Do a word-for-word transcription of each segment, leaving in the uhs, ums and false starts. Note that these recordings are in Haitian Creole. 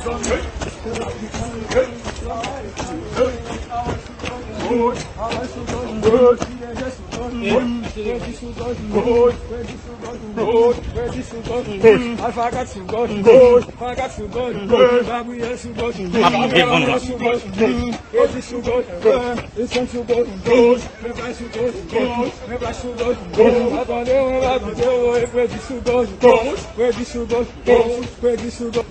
Alpha kat sou gòch, Fakat sou gòch, Gabriel sou gòch, Gabriel sou gòch, Edi sou gòch, Etienne sou gòch, Mevlay sou gòch, Mevlay sou gòch, Atande, Atande, Fredi sou gòch, Fredi sou gòch, Fredi sou gòch.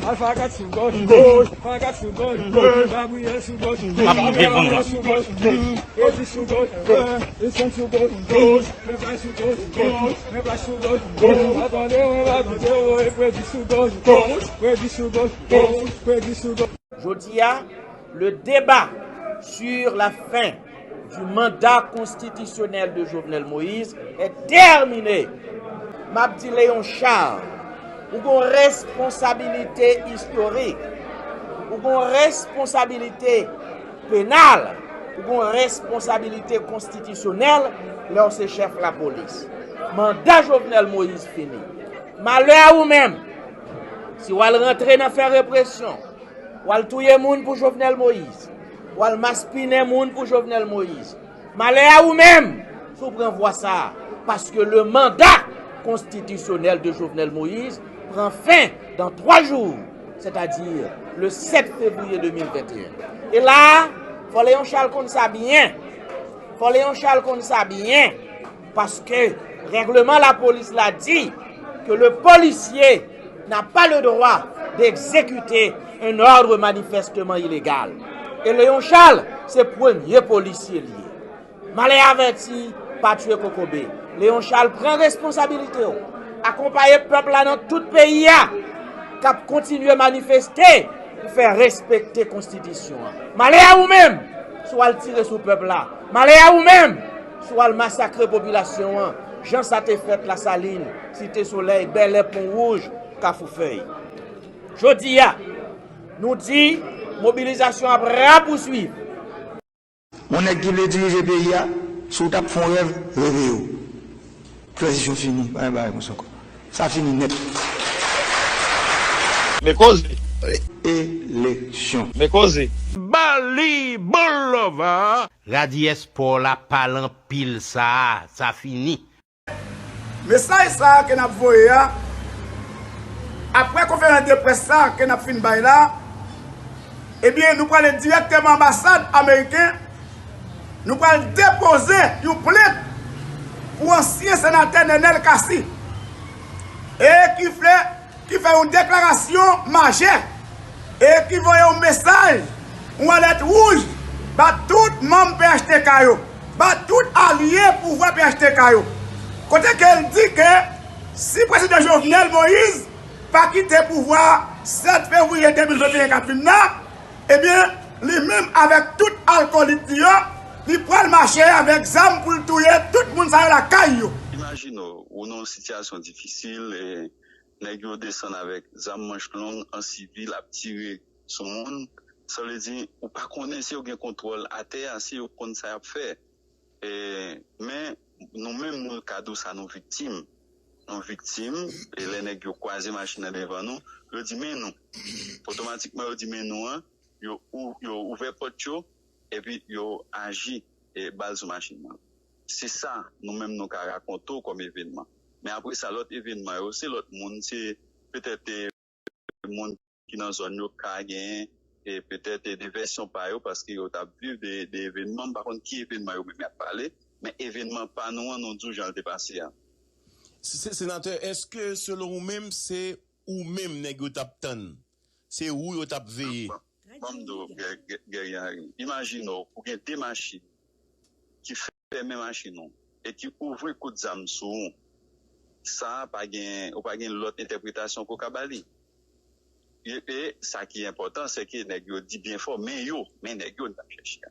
Alpha kat sou gòch, Fakat sou gòch, Gabriel sou gòch, Gabriel sou gòch, Edi sou gòch, Etienne sou gòch, Mevlay sou gòch, Mevlay sou gòch, Atande, Atande, Fredi sou gòch, Fredi sou gòch, Fredi sou gòch. Jodi a, le débat sur la fin du mandat constitutionnel de Jovenel Moïse est terminé. M ap di Léon Charles, ou gon responsabilite istorik, ou gon responsabilite penal, ou gon responsabilite konstitisyonèl lè w se chèf lapolis. Manda Jovenel Moïse fini. Malè a ou menm, si w al rantre nan fè represyon, w al touye moun pou Jovenel Moïse, w al maspinen moun pou Jovenel Moïse. Malè a ou menm, si w pran vwa sa a, paske le mandat constitutionnel de Jovenel Moïse prend fin dans trois jours, c'est-à-dire le sept février deux mille vingt et un. E la a, fò Léon Charles konn sa byen. Fò Léon Charles konn sa byen. Paske règleman lapolis la di ke le policier n'a pas le droit d'exécuter un ordre manifestement illégal. E Léon Charles se premye polisye li ye. Malè avèti, pa tchwe kokobe. Léon Charles, pran responsabilite w. Akonpaye pèp la nan tout peyi a k ap kontinye manifeste pou fè respekte konstitisyon an. Malè a ou menm, si w al tire sou pèp la. Malè a ou menm, si w al masakre popilasyon an, jan sa te fèt Lasalin, Site Solèy, Bèlè, Pon Wouj, Kafou Fèy. Jodi a, nou di mobilizasyon ap rapouswiv. Yon nèg ki vle dirije peyi a, si w t ap fè yon rèv, reveye w. Tranzisyon fini, pa gen bagay konsa ankò. Sa fini nèt. Men koze. Eleksyon. Men koze. Ba li bon love. Radi espò la pale anpil sa a, sa fini. Mesaj sa a ke n ap voye a, apre konferans de près sa a ke n ap fin bay la, ebyen, nou prale dirèkteman anbasad ameriken, nou pral depoze yon plent pou ansyen senatè Nenel Cassy, e ki vle ki fè yon deklarasyon majè e ki voye yon mesaj, yon alèt wouj ba tout manm P H T K yo, ba tout alye pouvwa P H T K yo. Kote ke l di ke si prezidan Jovenel Moïse pa kite pouvwa a sèt fevriye de mil venteyen k ap vin la, ebyen, li menm avèk tout alkolik li yo, li pral mache avèk zam pou l touye tout moun sa yo lakay yo. Imajine w, ou nan yon sitiyasyon difisil, e nèg yo desann avèk zam manch long an sivil ap tire sou moun. Sa vle di, ou pa konnen si yo gen kontwòl atè a, si yo konn sa y ap fè. E, men, nou menm, nou ka di w sa, nou viktim. Nou viktim, e lè nèg yo kwaze machin nan devan nou, yo di, "Men nou." Otomatikman, yo di, "Men nou" an, yo, ou, yo ouvè pòt yo, epi yo aji, e, bal sou machin nan. Se sa, nou menm, nou ka rakonte w kòm evènman. Men apre sa, lòt evènman yo, se lòt moun, se petèt, e, moun ki nan zòn yo ka genyen, e, petèt, e, de vèsyon pa yo, paske yo t ap viv de, de evènman. M pa konn ki evènman yo menm y ap pale, men evènman pa nou an, nou di w jan l te pase a. Se, se, senatè, èske, selon ou menm, se ou menm nèg yo t ap tann? Se ou yo t ap veye? Ban m di w, Gè-, Gè-, Guerrier Henry, imajine w, ou gen de machin ki fèmen machin ou e ki ouvri kout zam sou ou. Sa a pa gen, ou pa gen lòt entèpretasyon ke w ka ba li. E, e sa ki enpòtan, se ke nèg yo di byen fò, "Men yo, men nèg yo n ap chèche a."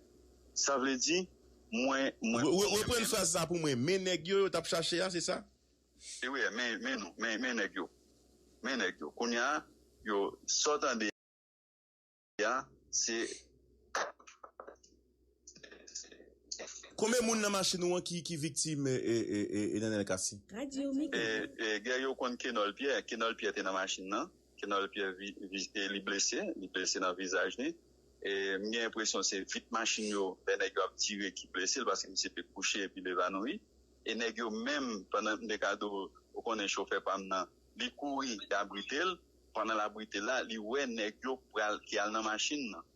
Sa vle di, mwen, mwen, re-, re-, reprann fraz sa pou mwen. "Men nèg yo, yo t ap chache a," se sa? E wi, men, men nou, men, men nèg yo. Men nèg yo. Kounye a, yo, sa w tande a, se Konbyen moun nan machin ou an ki, ki viktim, e, e, e, e, e Nenel Cassy? E, e, gen yo konn Kenol Pierre. Kenol Pierre te nan machin nan. Kenol Pierre vi, vi, e, li blese. Li blese nan vizaj li. E, m gen enpresyon se vit machin yo, lè nèg yo ap tire ki blese l, paske misye te kouche epi l evanouyi. E nèg yo menm, pandan m te ka di w, ou konnen chofè pa m nan, li kouri, li abrite l. Pandan l abrite l la, li wè nèg yo pral, ki al nan machin nan.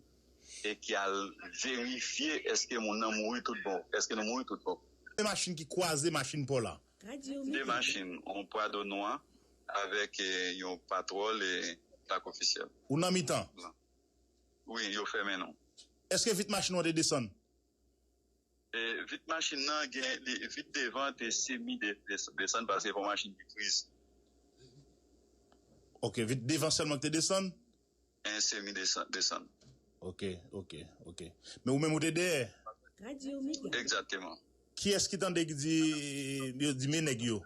E ki al verifye èske moun nan mouri tout bon, èske nou mouri tout bon. De machin ki kwaze machin pa w la. De machin, yon Prado nwa avèk, e, yon Patrol e Black Official. Ou nan mitan? Wi, yo fèmen nou. Èske vit machin ou an te desann? E, vit machin nan gen, li, vit devan te semi de, de, desann paske se yon machin ki griz. Ok, vit devan sèlman ki te desann? En semi desann, desann. Ok, ok, ok. Men ou menm ou te dèyè? Egzakteman. Kiyès ki tande ki di, yo di men nèg yo?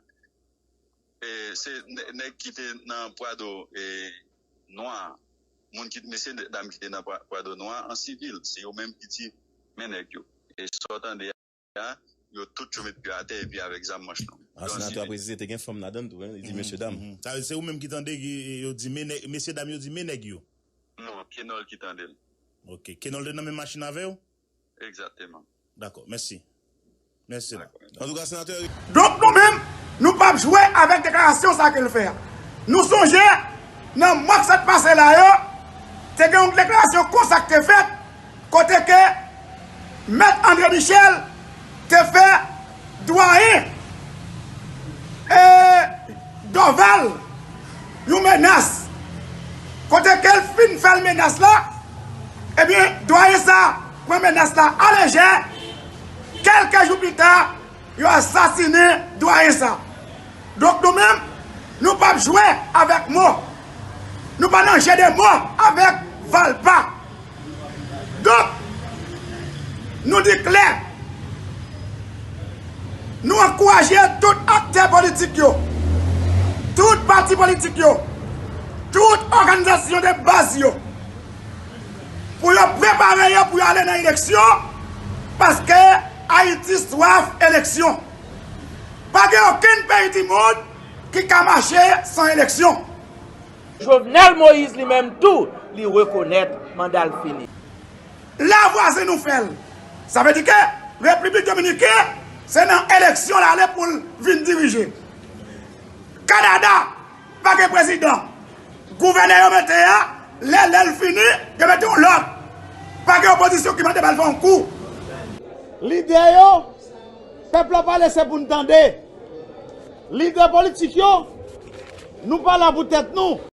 E, se nè, nèg ki te nan Prado, e, nwa. Moun ki, mesye dam ki te nan Pra, Prado nwa an sivil. Se yo menm ki di men nèg yo. E sa w tande a, yo tout yo met pye atè epi avèk zam manch long. An senatè a presize te gen fanm ladan l tou, wi. Li di mesye dam. Sa vle di se ou menm ki tande ki, yo di men nèg, mesye dam yo di men nèg yo? Non, Kenol ki tande l. Ok. Kenol te nan menm machin avè w? Egzakteman. Dakò, mèsi. Mèsi, senatè. Antouka, senatè. Donk, nou menm, nou p ap jwe avèk deklarasyon sa ke l fè a. Nou sonje, nan mwa k sot pase la yo, te gen yon deklarasyon konsa k te fèt, kote ke Mèt André Michel te fè dwayen, e, Dorval yon menas. Kote ke l fin fè l menas la, ebyen, dwayen sa pran menas la alejè. Kèlke jou pita, yo asasinen dwayen sa. Donk, nou menm, nou p ap jwe avèk mo. Nou pa nan jeu de mots avèk Valpa. Donk, nou di klè, nou ankouraje tout aktè politik yo, tout pati politik yo, tout òganizasyon de baz yo, pou yo prepare yo pou yo ale nan eleksyon, paske Ayiti swaf eleksyon. Pa gen okenn peyi di mond ki ka mache san eleksyon. Jovenel Moïse li menm tou, li rekonèt manda l fini. La vwazen nou fè l. Sa vle di ke Repiblik Dominiken, se nan eleksyon l ale pou l vin dirije. Kanada, pa gen prezidan. Gouvènè yo mete a, lè, lè l fini, yo mete yon lòt. Pa gen opozisyon ki mande ba l fè yon kou. Lidè yo, pèp la pale, se pou n tande. Lidè politik yo, nou pa la pou tèt nou.